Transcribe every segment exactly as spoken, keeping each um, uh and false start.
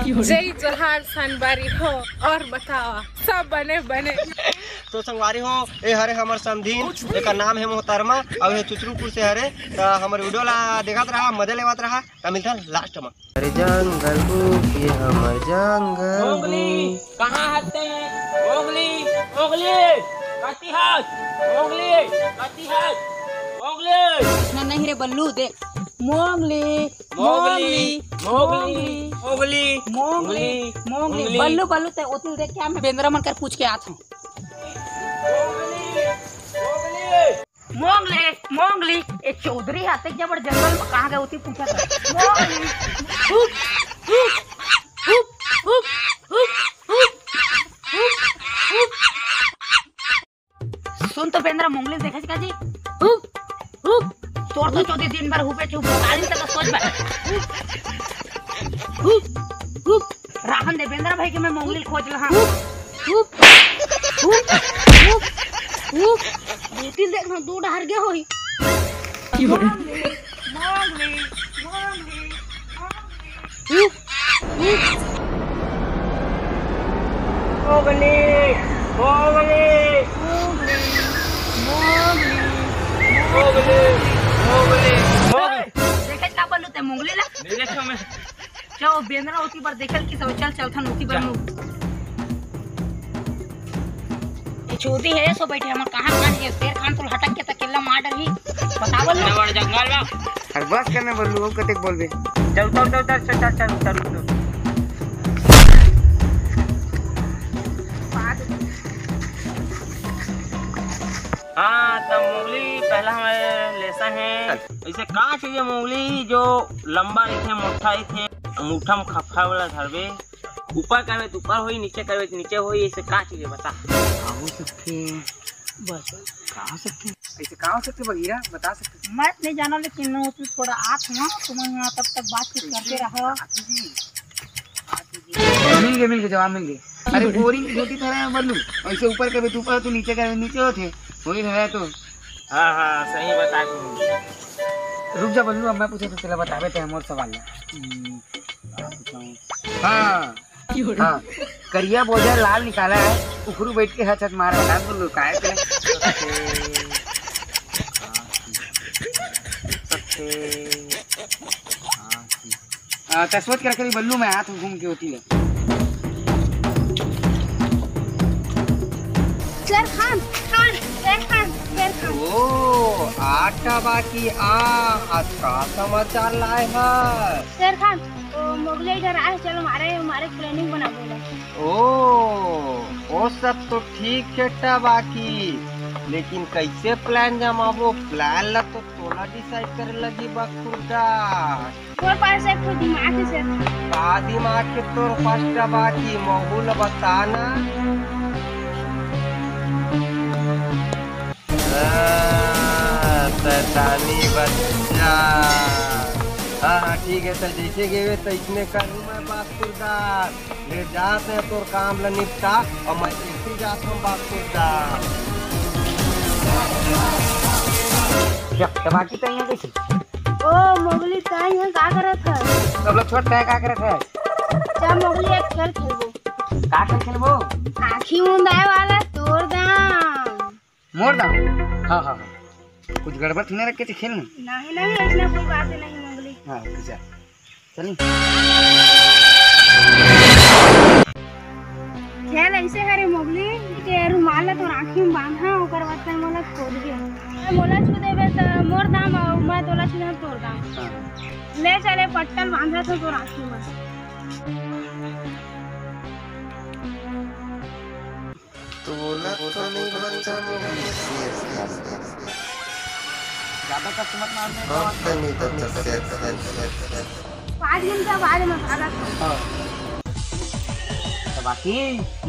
जय जोहार संगवारी हो, और बतावा, सब बने बने। तो संगवारी हो, ए हरे हमर समधीन, एकर नाम हे मोहतरमा, अउ ये चुचरुपुर से हरे। त हमर वीडियो ला देखत रहा, मजा लेवत रहा। त मिलथन लास्ट में। अरे जंगल बुक, ये हमर जंगल मोगली, बुक। कहाँ हते? मोगली, मोगली, कति हस? मोगली, कति हस? मोगली। इतना नहीं रे बल्लू, देख। Mowgli, Mowgli, Mowgli, Mowgli, Mowgli, Mowgli, Mowgli, Mowgli. Baloo, Baloo, ते ओतिल देख क्या, मैं बेंदरा मन कर पूछ के आत हूँ। मोंगली, मोंगली। मोंगली, मोंगली, ए चौधरी हा, ते जबर जंगल में कहाँ गए होती पूछा था। मोंगली। हुप, हुप, हुप। सुन तो बेंदरा मोंगली देखे का जी। Hoop, hoop. तोर तो चौधरी दिन भर हुपे चुप, गाली तक सोच बा। हुप, हुप। राहन दे बेंदरा भाई के मैं मोंगली खोज लहा। हुप, हुप, हुप, हुप। बेटी देख ना, दो डहर गया होई। Mowgli, Mowgli, Mowgli, Mowgli. हुप, हुप। Mowgli, Mowgli, Mowgli, Mowgli, Mowgli. देखे का बोलू ते मोंगली ला? नहीं देखा मैं। क्या वो बेंदरा होती पर देखल कि सब चल चल थन होती पर जा। मुंह। ये चोदी है, सो बैठे हमर कहाँ खान के शेर खान तो हटक के तकेला मार डरही। बतावल ना। बड़ जंगल बा। अरे बस करने बोलू, वो कतेक बोलबे। चल, चल, चल, चल, चल, चल, चल, चल, चल। हाँ, तब मोगली पहला हमारे लेसन है। ऐसे का चीज है मोगली जो लंबा रहिथे, मोटा रहिथे, अंगूठा में खपखा वाला धरबे, ऊपर करबे तो ऊपर होई, नीचे करबे तो नीचे होई, ऐसे का चीज है बता। का हो सकथे? बस, का हो सकथे? ऐसे का हो सकथे बगीरा? बता सकथे? मैं तो नहीं जाना, लेकिन मैं उसमें थोड़ा आत हूँ, तो मैं यहाँ तब तक बातचीत करते रहो। मिल गए, मिल गए, जवाब मिल गए। अरे बोरिंग की खेती तरह है बल्लू, ऐसे ऊपर करबे तो ऊपर, तू नीचे करबे नीचे होथे, वही रहे तो। हाँ, हाँ, सही बता तू। रुक जा बल्लू, अब मैं पूछे तो तेला बताबे ते मोर सवाल ला। हम्म, का पूछूं? हाँ, हाँ, करिया बोझा लाल निकाला है, उखरू बैठ के हचत मारा है, बल्लू, काय पे? आ, त सोच के रखे बल्लू, मैं हाथ घूम के होती ले। शेर खान, खान, शेर खान, शेर खान। ओ, आटा बाकी आ, आज का समाचार लाए है? शेर खान, ओ, मोगले इधर आए, चलो मारे, मारे planning बना बोला। ओ, ओ सब तो ठीक है टा बाकी, लेकिन कैसे plan जमाबो? Plan ला तो तोला decide करे लगी बा खुर्दा। तोर पास एक ठो दिमाग है sir। का दिमाग के तोर पास टा बाकी? मोगुल बताना। हाँ, शैतानी बच्चा। हाँ, हाँ, ठीक है, तो जैसे गेवे तो इसने करूँ मैं बात खुर्दा। ले जात है तोर काम ला निपटा, और मैं ऐसे जात हूँ बात करता। या, त बाकी तैं यहाँ कैसे? ओ, मोगली, तैं यहाँ का करत है? सब लोग छोड़, तैं का करत है? जा, मोगली, एक खेल खेलबो। का खेल खेलबो? आँखी मुंदाए वाला तोर दाम। मोर दाम? हाँ, हाँ, हाँ। कुछ गड़बड़ तो नहीं रखे थे खेल में? नहीं, नहीं, ऐसा कोई बात नहीं, मोगली। हाँ, रुक जा। चल। खेल ऐसे हरे मोगली के रुमाल ला तोर आँखी में बांधा, ओकर बाद तैं मोला खोदबे। मोला छू देबे त मोर दाम अउ मैं तोला छू देबे तोर दाम। हाँ। ले चले पट्टल बांधा तो तोर आँखी में। तोला तो नहीं बचा मोगली शेर खान। ज्यादा कष्ट मत मार, मैं हाँ, तो नहीं बचा शेर खान। पाँच घंटा बाद में भागा था। हाँ। त बाकी?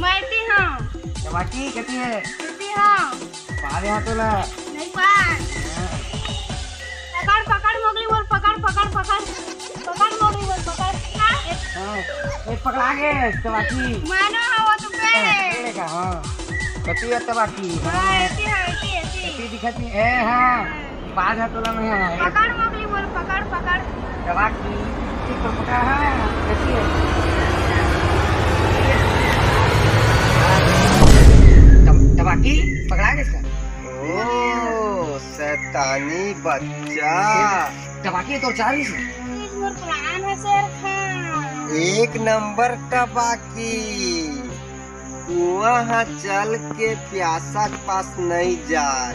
मैं थी हाँ। त बाकी कहती है? कहती हाँ। पार यहाँ तो ला। नहीं पार। हाँ। पकड़, पकड़, मोगली बोल, पकड़, पकड़, पकड़। पकड़, मोगली बोल, पकड़। हाँ, ए, पकड़ा गे, तबाकी। मानो हाँ, वो तो पेड़ हाँ, है। पेड़ का, हाँ। कति है तबाकी? हाँ, ऐसी है, ऐसी, ऐसी। कति दिखत नहीं, ए, हाँ। हाँ। पाँच हाथ तोला में है। पकड़, मोगली बोल, पकड़, पकड़। तबाकी, ठीक तो पकड़ा है, कैसी है? बच्चा। टबाकी तो चार ही से। मोर plan है शेर खान। एक नंबर टबाकी। कुआं ह चल के प्यासा के पास नहीं जाए,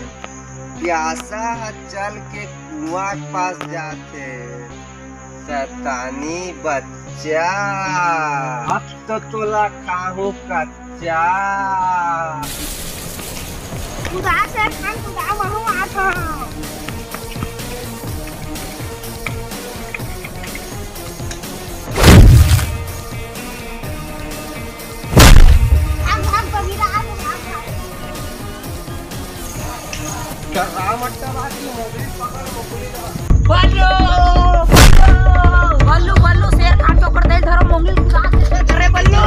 प्यासा ह चल के कुआं के पास जाथे। शैतानी बच्चा। अब तो तोला खाहूं कच्चा। कुदा से खान कुदा, वहू आत हो। भाग, भाग, बगीरा, भाग, भाग, भाग। डरा मत डरा, की मोगली पकड़, मोगली डरा। बल्लू, बल्लू, बल्लू, बल्लू, शेर खान चोकर दे धरो, मोगली कुदा के शेर करे, बल्लू,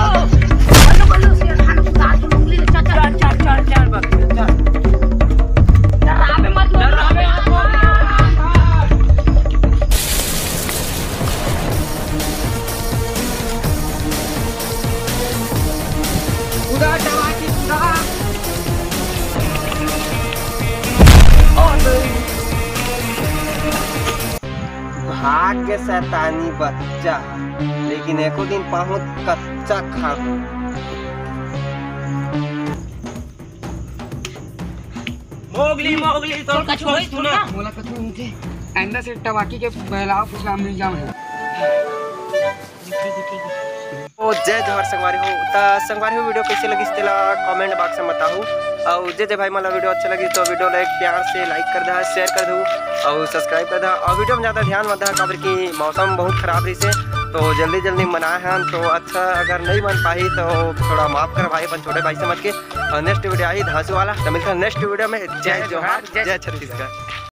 बल्लू, बल्लू, शेर खान कुदा के मोगली, चल, चल, चल, चल, चल, बस, चल। डरावे मत, डरावे मत। कुदा, टबाकी, कुदा। भाग के शैतानी बच्चा, लेकिन एको दिन पाहूं कच्चा खाहूं। मोगली, मोगली, तोर कुछ होइस तू ना? मोला कुछ होथे। अंदर से टबाकी के बहलाव कुछ नाम नहीं जाम है। तो जय जोहार संगवारी हो। त संगवारी हो, video कैसे लगिस तेला comment box में बताहू। अउ जे जे भाई मन ला video अच्छा लगिस तो video ला एक प्यार से like कर दहा, share कर दहू अउ subscribe कर दहा। अउ video में ज्यादा ध्यान मत दहा, काबर कि मौसम बहुत खराब रहिसे, तो जल्दी जल्दी मनाए हन, तो अच्छा अगर नहीं बन पाही तो थोड़ा माफ कर भाई, अपन छोटे भाई समझ के। अउ next video आही धांसू वाला, तो मिलता है next video में। जय जोहार, जय छत्तीसगढ़।